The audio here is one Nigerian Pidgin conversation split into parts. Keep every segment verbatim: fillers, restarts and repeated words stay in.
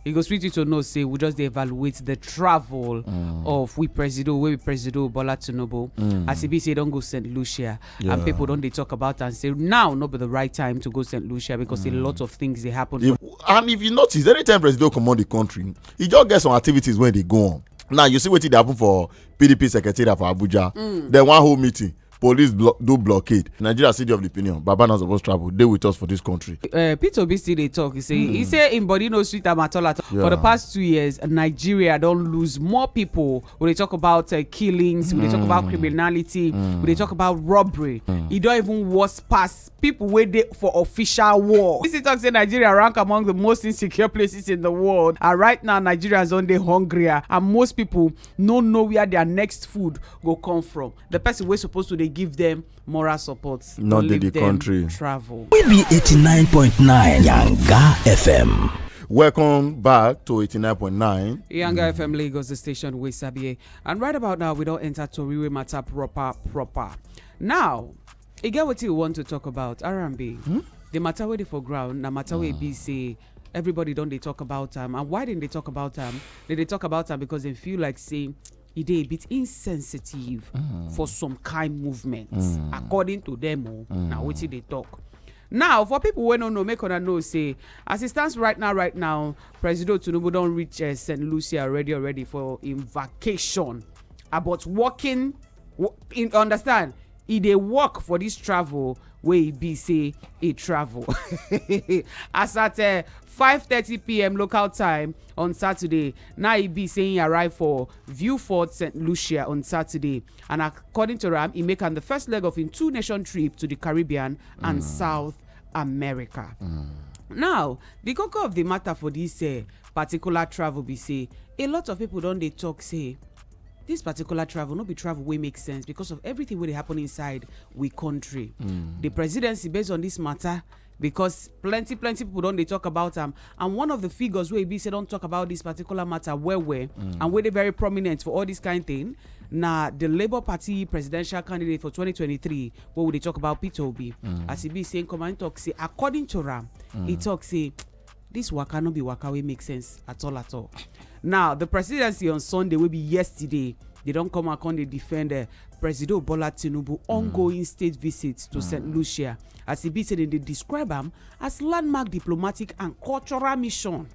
E go sweet you to know say we just dey evaluate the travel of we presido, wey we presido Bola Tinubu, as e be say e don go Saint Lucia, and people don dey talk about am say now no be the right time to go Saint Lucia because a lot of things dey happen. If, and if you notice, anytime president comot the country, e just get some activities wey dey go on. Now you see wetin dey happen for P D P secretariat for Abuja. Dem wan hold meeting, police blo- do blockade. Nigeria still dey of the opinion Baba no suppose travel, dey with us for this country. Uh, Peter Obi still dey talk. He say he say him body no sweet am at all at all. For the past two years, Nigeria don lose more people. We dey talk about uh, killings, we dey talk about criminality, we dey talk about robbery. E don even worse pass people wey dey for official war. This talk say Nigeria rank among the most insecure places in the world, and right now Nigerians don dey hungrier, and most people no know where their next food go come from. The person wey suppose to dey give them moral support no dey the country. Travel. We be eighty-nine point nine Yanga F M. Welcome back to eighty-nine point nine Yanga F M Lagos, the station wey sabi. And right about now, we don enter tori wey matter proper proper. Now, e get wetin we want to talk about, R and B. Hmm? The matter wey dey for ground na matter wey be say everybody don dey talk about am. And why dem dey talk about am? Dem dey talk about am because dem feel like say e dey a bit insensitive for some kind movement, according to them. Oh, na wetin dey talk. Now, for people wey no know, make una know say as it stands right now, right now, Presido Tinubu don reach uh, Saint Lucia already, already for im vacation. About working, wo- in understand, e dey work for this travel wey e be say e travel. As at uh, five thirty p m local time on Saturday, now e be say e arrive for Vieux-Fort Saint Lucia on Saturday, and according to am, e make am the first leg of im two-nation trip to the Caribbean and South America. Now, the koko of the matter for this uh, particular travel be say a lot of people don dey talk say this particular travel no be travel wey make sense because of everything wey dey happen inside we country. The presidency, based on this matter, because plenty plenty people don dey talk about am, and one of the figures wey be say don talk about this particular matter well well and wey dey very prominent for all this kind thing na the Labour Party presidential candidate for twenty twenty-three, wey we dey talk about, Peter Obi. As e be say come and talk say, according to am, he talk say this waka no be waka wey make sense at all at all. Now, the presidency on Sunday, wey be yesterday, they don come and come dey defend uh, Presido Bola Tinubu ongoing state visit to Saint Lucia, as e be say dem dey describe am as landmark diplomatic and cultural mission.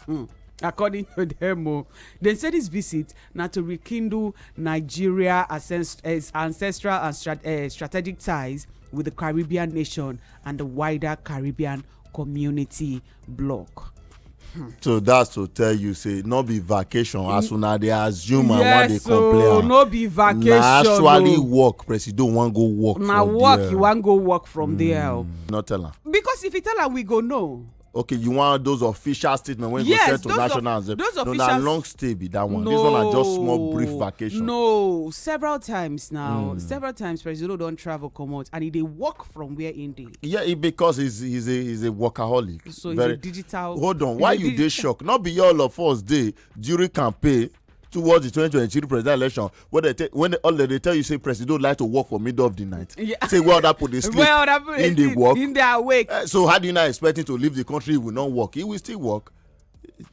Hmm. According to them, oh, dem say this visit na to rekindle Nigeria ancest- eh, ancestral and strat- eh, strategic ties with the Caribbean nation and the wider Caribbean community bloc. So that's to tell you say no be vacation as una dey assume and wan dey Yes, so complain. No be vacation. Na actually Oh. Work, Presido wan go work. Na for work there. You wan go work from there. Oh. No tell am. Because if you tell am, we go know. Okay, you want those official statements when Yes, you go send to those national of- anthem. Those No, official na s- long stay be that one. This one na just small brief vacation. No, several times now. Several times Presido don travel comot and e dey work from where im dey. Yeah, it, because he's he's a he's a workaholic. So he's Very- a digital. Hold on, he's why a you digi- dey shock? Not be all of us dey during campaign towards the twenty twenty-three presidential election when they te- when they, all they tell you say president like to work for middle of the night. Yeah. Say where other people dey sleep. Well, that In the work. In their wake. Eh, so how do you now expect him to leave the country? He will not work. He will still work.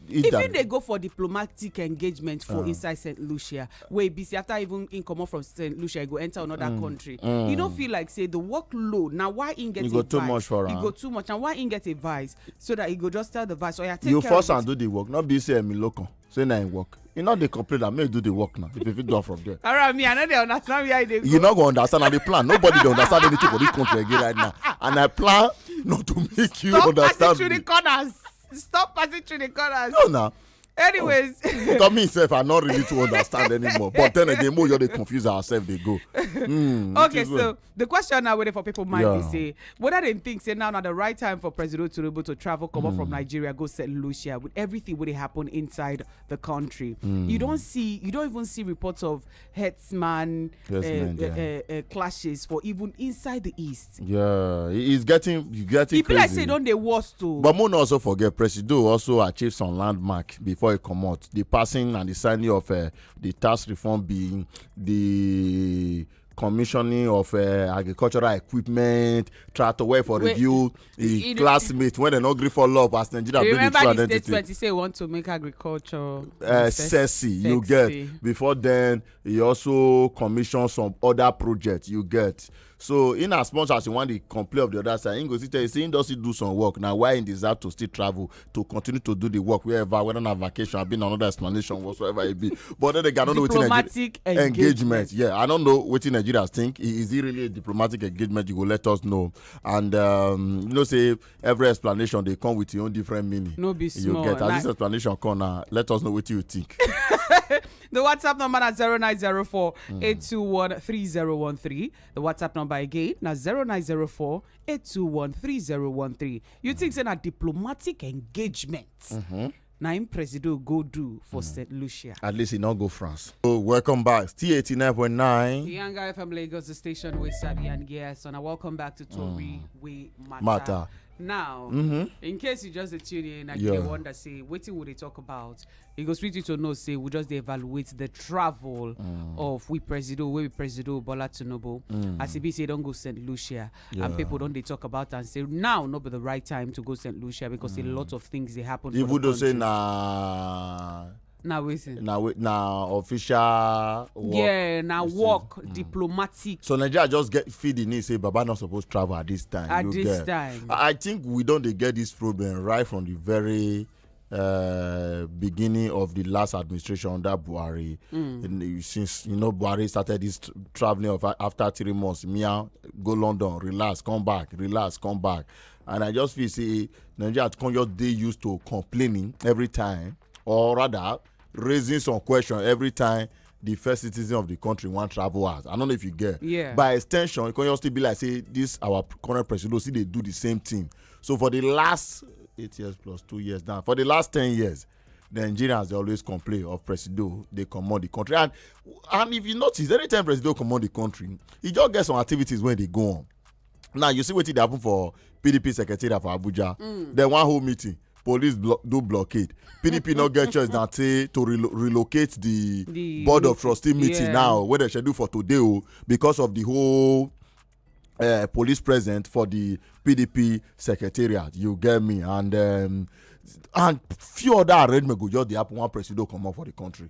He If done. He dey go for diplomatic engagement for inside Saint Lucia, wey be say after even im comot from Saint Lucia, e go enter another country. You no feel like say the workload na why im get E a go too vice. Much for E am. Go too much, and why im get a vice so that e go just tell the vice, "Oh yeah, take You care force of am it." Do the work. Not be say Emi Lokan say na im work. You know they complain that may do the work now. If you fit do am from there. All right, me, I no dey understand where e dey go. You no go understand the plan. Nobody dey understand anything for this country again right now. And I plan not to make you Stop understand. Passing through Me. The corners. Stop passing through the corners. No, now. Anyways. Because me self, I not really to understand anymore. But then again, more you dey confuse ourselves, they go. Mm, it Okay, is so well. The question now waiting for people might be Yeah. Say whether they think say now na the right time for President Tinubu to travel, come up from Nigeria, go Saint Lucia with everything wey dey happen inside the country. You don't see, you don't even see reports of herdsman Herdsmen, uh, yeah. uh, uh, clashes for even inside the east. Yeah, it- it's getting it's getting E be like crazy. Say don dey worse too. But mo no also forget, Presido also achieved some landmark before he come out. The passing and the signing of uh, the tax reform being the commissioning of uh, agricultural equipment, tractor, where for Wait, review you the know- classmate when they no gree follow up as Nigeria You bring the remember true the identity. Statement say want to make agriculture Uh, sex- sexy, you sexy. Get. Before then, he also commissioned some other projects, you get. So in as much as you want to complain of the other side, he go still tell you say he don still do some work. Now why he deserve to still travel to continue to do the work wherever, whether na vacation, have been another explanation whatsoever it be. But then again, I don't know wetin Nigeria Diplomatic engagement. engagement. Yeah, I don't know wetin Nigerians think. I- Is it really a diplomatic engagement? You go let us know. And um, you know say every explanation they come with your own different meaning. No be You small. Get as Na- this explanation come now. Let us know what you think. The WhatsApp number na zero nine zero four eight two one three zero one three. The WhatsApp number again na zero nine zero four eight two one three zero one three. You think say na diplomatic engagement na im Presido go do for Saint Lucia? At least he not go France. So welcome back. T eighty nine point nine. The Yanga F M Lagos, the station with Sabi and Gerson. And welcome back to Tori We Matter. Matter. Now, Mm-hmm. in case you just dey tune in and Yeah. you dey wonder, say, wetin we dey talk about? E go sweet you to know, say, we just dey evaluate the travel of we Presido, wey we Presido Bola Tinubu. As e be say, don go Saint Lucia, Yeah. and people don dey talk about and say now no be the right time to go Saint Lucia because a lot of things dey happen. For Even the though say country. na Na wetin? na we- na official work. Yeah, na This is- work diplomatic. So Nigeria just get feed the need say Baba not supposed to travel at this time. At You this get. time. I I think we don't dey get this problem right from the very uh, beginning of the last administration under Buhari. Mm. And you- since you know Buhari started this tr- traveling of a- after three months, Mia go London, relax, come back, relax, come back, and I just feel say Nigeria come just dey used to complaining every time, or rather raising some question every time the first citizen of the country wan travel out. I don't know if you get. Yeah. By extension, it can just still be like say this our current president still dey do the same thing. So for the last eight years plus two years now, for the last ten years, Nigerians dey always complain of Presido dey comot the country. And and if you notice, anytime Presido comot the country, e just get some activities wey dey go on. Now you see wetin dey happen for P D P secretariat for Abuja. Dem wan hold meeting, police blo do blockade. P D P no get choice than say to relo relocate the The board of meeting, trustee meeting yeah. Now wey dem schedule for today o because of the whole uh, police presence for the P D P secretariat. You get me? And um, and few other arrangement go just dey happen one Presido comot for the country.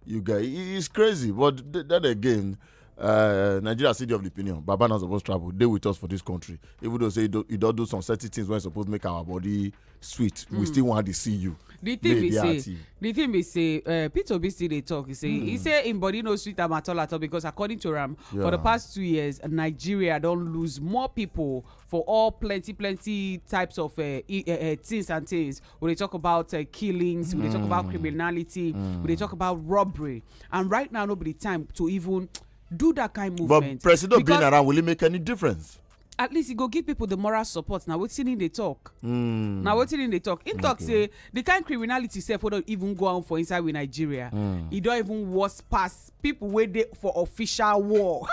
You get it, it's crazy, but th then again, uh, Nigeria still dey of the opinion Baba not supposed to travel, dey with us for this country, even though say he do- he don do some certain things wey suppose make our body sweet. We still want to see you. The thing May be dey say, active. the thing be say, uh, Peter Obi still dey talk. He say, he say him body no sweet am at all at all because according to am, for the Yeah. past two years, Nigeria don lose more people for all plenty plenty types of uh, i- uh, uh, things and things. We dey talk about uh, killings, we dey talk about criminality, we dey talk about robbery, and right now no be the time to even do that kind of But movement. Presido being Because around, will it make any difference? At least e go give people the moral support. Na wetin he dey talk. Na wetin he dey talk. He talk say the kind criminality sef wey don even go on for inside with Nigeria, e don even worse pass people wey dey for official war.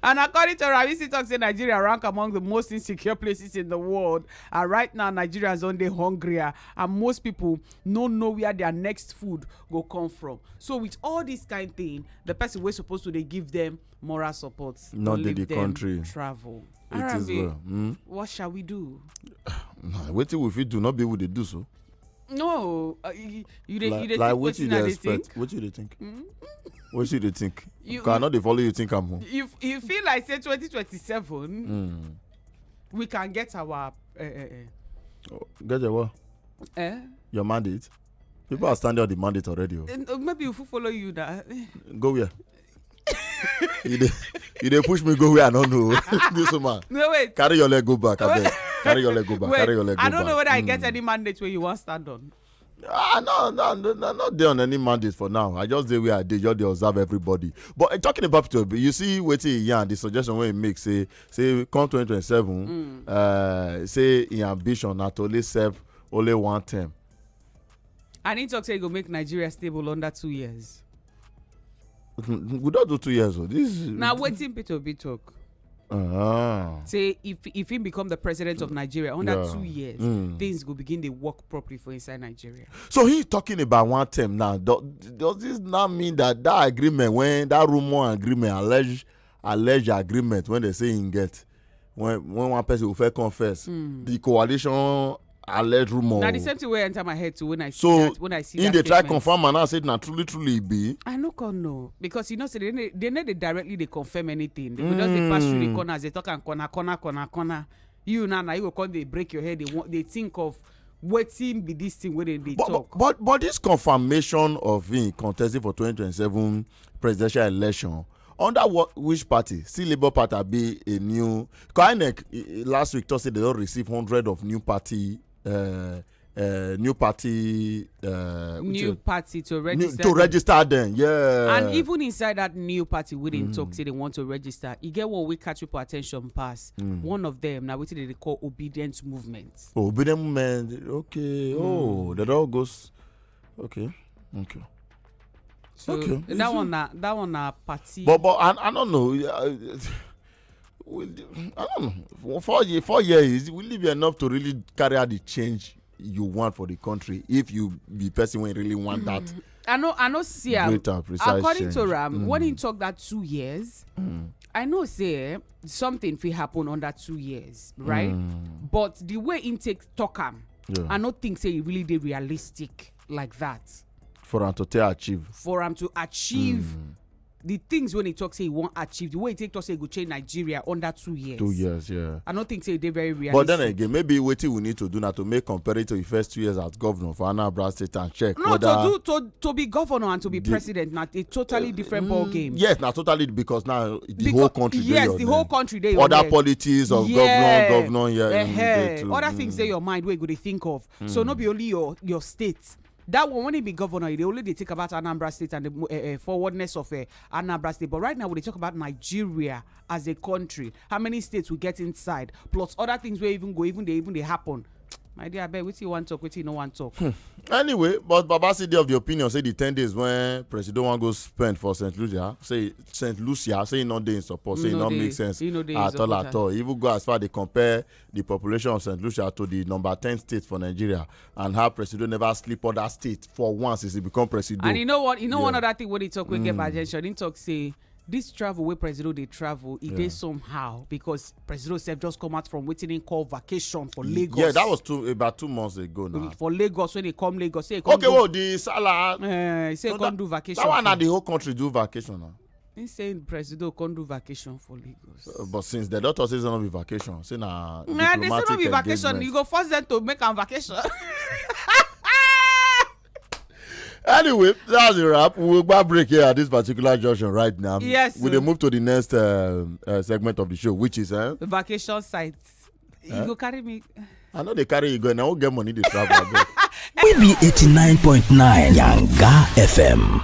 And according to Ramisi, talk say Nigeria rank among the most insecure places in the world, and right now Nigerians don dey hungrier, and most people no know where their next food go come from. So with all this kind thing, the person wey suppose to dey give them moral support Not to dey leave the them country. Travel. It is Arambe, well. Mm. What shall we do? Nah, wetin we fit do? Not be we dey do so. No, uh, you, you dey Like, you dey like think wetin you wetin I dey dey think. Expect? Wetin you dey think? Wetin you dey think? You- Cause I no dey follow you think am o. You you feel like say twenty twenty-seven Mm. we can get our uh, uh, Oh, get your what? uh, eh? Your mandate. People are standing on the mandate already. Oh. Uh, maybe if we follow you now. Go where? you dey you dey push me go where I no know. This woman. No wait. Carry your leg go back, Wait. Abeg. Carry your leg go back. Wait, Carry your leg go I don't back. know whether I get Mm. Any mandate where you want stand on. Ah, no, no, no, no, not there on any mandate for now. I just dey where I dey, just dey observe everybody. But uh, talking about Peter Obi, you see wetin he yarn, the suggestion wey he make say say come twenty twenty-seven, uh, say him ambition na to only serve only one term. And he talk say he go make Nigeria stable under two years. We don do two years o. This is Now wetin Peter Obi talk? Uh-huh. Say if if he become the president of Nigeria under Yeah. two years, Mm. things go begin dey work properly for inside Nigeria. So he talking about one term now. Does, does this now mean that that agreement, when that rumor agreement, alleged alleged agreement, when they say he get, when when one person will first confess, the coalition alleged rumor. Now the same thing wey enter my head too when I see So that when I see if that they try statement. Confirm and now say na truly truly e be. I no come know because you know say they no they no dey directly dey confirm anything. They go just dey pass through the corner as they talk and corner corner corner corner. You now now you go come dey break your head. They want they think of wetin be this thing wey dem dey But, talk. but but but this confirmation of him contesting for twenty twenty-seven presidential election under what which party? Still Labour Party be a new. Cause INEC eh, eh, last week talk say they don receive hundred of new party. Uh, uh, new party. Uh, which New is- party to new- register. to them. Register them, yeah. And even inside that new party wey dem talk say they want to register, e get one wey catch people attention pass. One of them na wetin dem dey call obedient movement. Oh, obedient movement. Okay. Oh, that all goes. Okay. Okay. So Okay, that it's- one na that one na party. But but I, I don't know. Uh, we, I don't know. For four years, four years, will it be enough to really carry out the change you want for the country if you be person wey really want that? I know I know see am. Greater precise According to change. Ram, when he talk that two years, I know say eh, something fit happen under two years, right? But the way he take talk am, Yeah. I no think say e really dey realistic like that For am to take achieve. For am to achieve the things when he talk say he wan achieve, the way he take talk say he go change Nigeria under two years. Two years, yeah. I no think say e dey very realistic. But then again, maybe wetin we need to do now to make compare it to the first two years as governor for Anambra State and check No, whether to do to to be governor and to be The- president na a totally different ball game. Yes, na totally because now the Because- whole country. Dey yes, your the name. Whole country dey your Other name. Politics of Yeah. governor, governor, yeah. Ehen. Mm, dey too. Other things dey your mind wey you go dey think of. So no be only your your state. That one when he be governor, he dey only dey think about Anambra State and the uh, uh, forwardness of uh, Anambra State. But right now we dey talk about Nigeria as a country. How many states we get inside, plus other things wey even go even dey even dey happen. My dear, abeg, wetin you wan talk, wetin you no wan talk. Anyway, but Babaside of the opinion say the ten days when President wan go spend for Saint Lucia, say Saint Lucia, say e no dey in support, say e No no dey- make sense e no dey in at all support, at all. Even go as far dey compare the population of Saint Lucia to the number ten state for Nigeria and how President never sleep other state for once since he become President. And you know what? You know Yeah. one other thing wey dey talk wey get my attention. He talk say this travel wey President dey travel, e dey somehow because President sef just come out from wetin he call vacation for Lagos. Yeah, that was two about two months ago now. For Lagos when he come Lagos, say he come Okay, do, well the Salah. eh, say he No, come that- do vacation. That one for- na the whole country do vacation now. He say President come do vacation for Lagos. Uh, but since the doctor says no be vacation, say na Nah, they say no diplomatic be vacation. Engagement. You go force them to make am vacation. Anyway, that's a wrap. We will back break here at this particular junction right now. Yes, We sir. dey move to the next uh, uh, segment of the show, which is uh, Vacation sites. You go carry me. I know they carry you go now. Who get money they travel? Abeg. We be eighty-nine point nine Yanga F M.